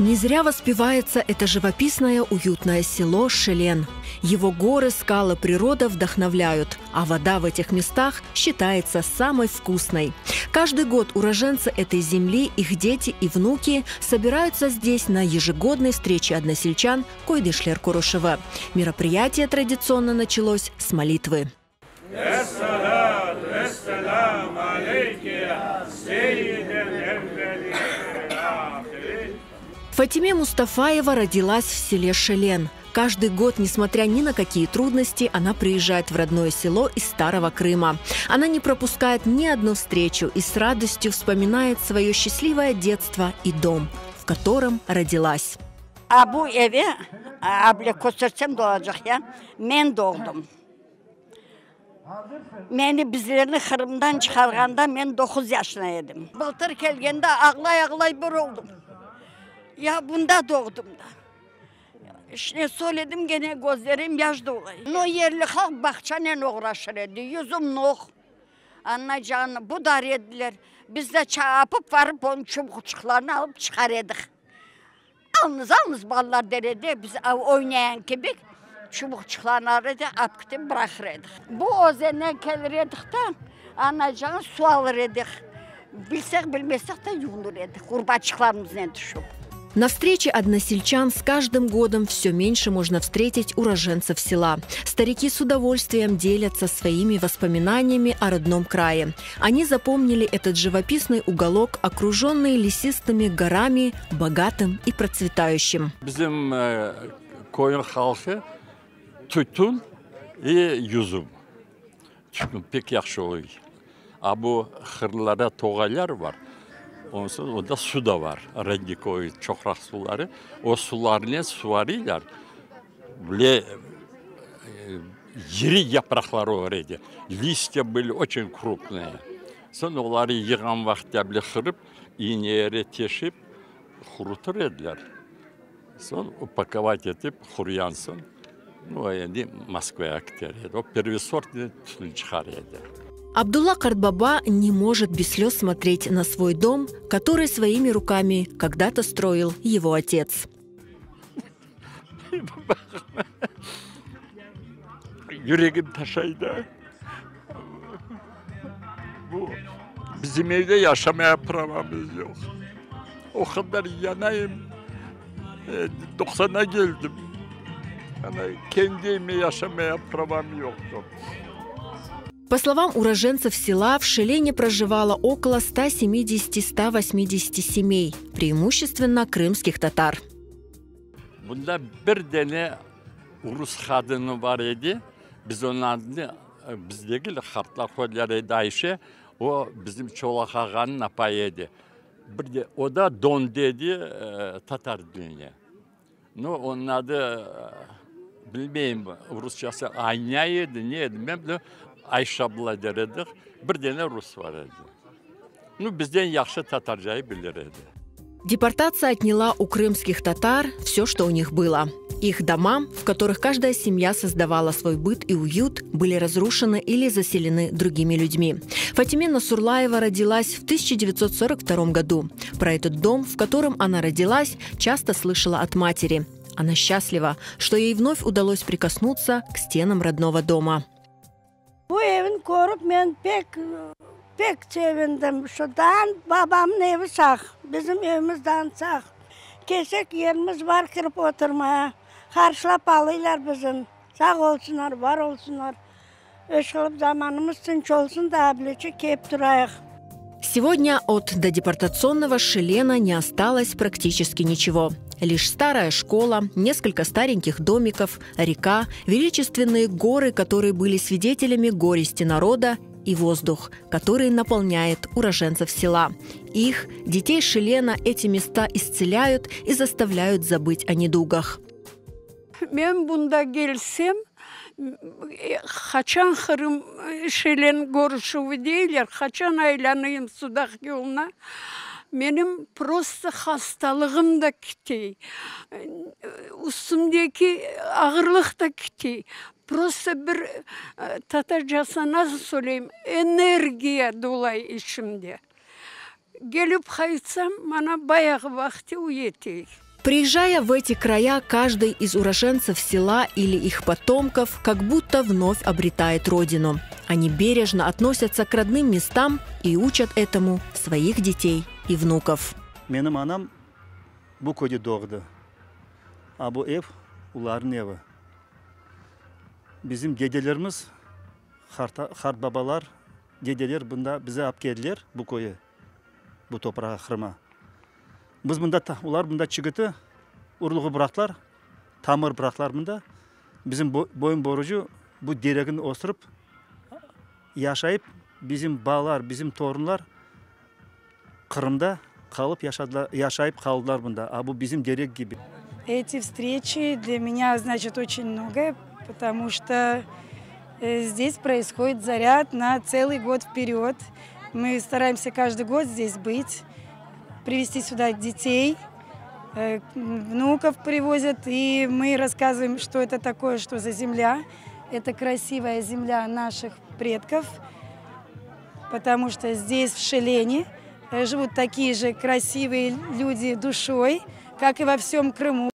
Не зря воспевается это живописное уютное село Шелен. Его горы, скалы, природа вдохновляют, а вода в этих местах считается самой вкусной. Каждый год уроженцы этой земли, их дети и внуки собираются здесь на ежегодной встрече односельчан Койдышлер Курушева. Мероприятие традиционно началось с молитвы. Фатиме Мустафаева родилась в селе Шелен. Каждый год, несмотря ни на какие трудности, она приезжает в родное село из Старого Крыма. Она не пропускает ни одну встречу и с радостью вспоминает свое счастливое детство и дом, в котором родилась. A bu evi able köstersem de olacaq ya, men doğdım. Meni bizlerni Qırımdan çıqarğanda men doquz yaşında edim. Bıltır kelgende ağlay-ağlay bir oldım. Ya bunda doğdım da. İşte söyledim gene közlerim yaş dolay. No yerli halq bağçanen oğraşır edi, yüzümnuq, anacan, budar ediler. Biz de çapıp barıp onıñ çubuqçıqlarını alıp çıqar edik. Alınız, alınız, balalar der edi, biz oynayan kibi çubuqçıqlarnı alır edik, apıp ketip bıraqır edik. Bu özenden kelir edik de, anacan, suv alır edik. Bilsek, bilmesek de yuvunır edik, urbaçıqlarımıznen tüşip. На встрече односельчан с каждым годом все меньше можно встретить уроженцев села. Старики с удовольствием делятся своими воспоминаниями о родном крае. Они запомнили этот живописный уголок, окруженный лесистыми горами, богатым и процветающим. Bizim köyün halqı tütün i yüzüm. Tütün pek yahşı oluy. A bu hırlarda toğaylar bar, ondan soñ onda su da bar, rodnikovıy, çoqraq suvları. O sularnen suvarıylar, bile iri yapraqları olur edi, listya были oçen krupnıye. Soñ oları yığğan vaqıtta bile qırıp, iynelere teşip qurutır ediler. Soñ upakovat etip quruyan soñ, o endi Moskvağa kiter edi. O pervesortnıy tütün çıqar edi. Абдулла Картбаба не может без слез смотреть на свой дом, который своими руками когда-то строил его отец. Yüregim taşay da. Bu bizim evde yaşamaya pravamız yoq. O qadar yanayım, doqsana keldim. Ana kendi evime yaşamaya pravam yoqtır. По словам уроженцев села, в Шелене проживало около 170-180 семей, преимущественно крымских татар. Bunda bir dene rus qadını bar edi, biz onıñ adını, biz degil, qartlar qoydılar edi, Ayşe, o bizim Çolaq ağanıñ apayı edi. Bir de, o da dondı edi tatar diline. No, onıñ adı, bilmeyim, rusçası Anya edi, ne edi, men bilem, Ayşe abla der edik, bir dene rus bar edi. Nu, bizden yahşı tatarcayı bilir edi. Депортация отняла у крымских татар все, что у них было. Их дома, в которых каждая семья создавала свой быт и уют, были разрушены или заселены другими людьми. Фатиме Насурлаева родилась в 1942 году. Про этот дом, в котором она родилась, часто слышала от матери. Она счастлива, что ей вновь удалось прикоснуться к стенам родного дома. Bu evni körip men pek, pek sevindim. Şu daa babamnıñ evi sağ, bizim evimiz daa sağ. Kesek yerimiz bar kirip oturmaya. Qarşılap alıylar bizni. Sağ olsunlar, bar olsunlar. İş qılıp zamanımız tınç olsun da, ablece kelip turayıq. Сегодня от додепортационного Шелена не осталось практически ничего. Лишь старая школа, несколько стареньких домиков, река, величественные горы, которые были свидетелями горести народа, и воздух, который наполняет уроженцев села. Их, детей Шелена, эти места исцеляют и заставляют забыть о недугах. Men bunda kelsem, qaçan Qırım Şelen körüşüvi deyler, qaçan aylanayım Sudaq yoluna, menim prosto hastalığım da ketey, üstümdeki ağırlıq da ketey. Prosto bir, tatarcası nasıl söyleyim, energiya dolay içimde. Kelip qaytsam, mana bayağı vaqti uyetey. Приезжая в эти края, каждый из уроженцев села или их потомков как будто вновь обретает родину. Они бережно относятся к родным местам и учат этому своих детей и внуков. Menim anam bu köyde doğdı. A bu ev olarnıñ evi. Bizim dedelerimiz, qartbabalar, dedeler bunda bizi alıp keldiler bu köyge, bu toprağa, Qırımğa. Biz bunda, olar bunda çigiti, urluğı bıraqtılar, tamır bıraqtılar bunda. Bizim boyun borucu bu teregini östürip, yaşayıp, bizim balalar, bizim torunlar Qırımda qalıp yaşadılar, yaşayıp qaldılar bunda. A bu bizim terek kibi. Эти встречи для меня значат очень многое, потому что здесь происходит заряд на целый год вперед. Мы стараемся каждый год здесь быть, привести сюда детей, внуков привозят, и мы рассказываем, что это такое, что за земля. Это красивая земля наших предков, потому что здесь, в Шелене, живут такие же красивые люди душой, как и во всем Крыму.